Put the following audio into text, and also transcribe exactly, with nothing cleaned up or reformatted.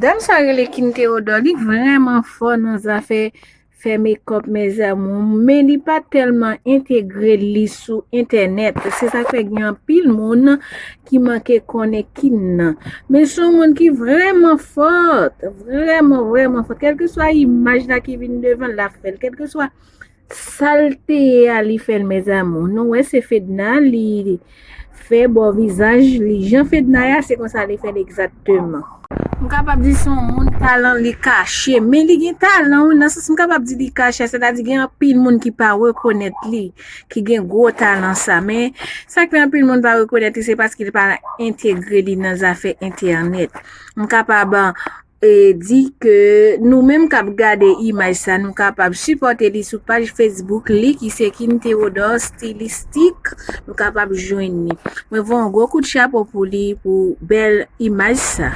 Dam sa rele Kim Theodore, li vrèman fò nan zafè fè mekòp, mes amours, men li pa tèlman entegre li sou entènèt. Se sa k fè gen anpil moun ki manke konnen Kim nan. Men se yon moun ki vrèman fòt, vrèman, vrèman fòt. Kèlkeswa imaj la ki vin devan l, l ap fè l. Kèlkeswa sa l te ye a, li fè l, mes amours. Nou wè se Fedna, li fè bò vizaj li. Jan Fedna ye a, se konsa li fè l egzakteman. M kapab di se yon moun talan li kache, men li gen talan wi, nan sans m kapab di li kache, sètadi gen anpil moun ki pa rekonèt li, ki gen gwo talan sa, men sa k fè anpil moun pa rekonèt li, se paske li pa entegre li nan zafè entènèt. M kapab, e, di ke nou menm k ap gade imaj sa, nou kapab sipòte li sou paj Facebook li, ki se Kim Theodore Stylistique, nou kapab jwenn li. Mwen voye yon gwo kout chapo pou li, pou bèl imaj sa.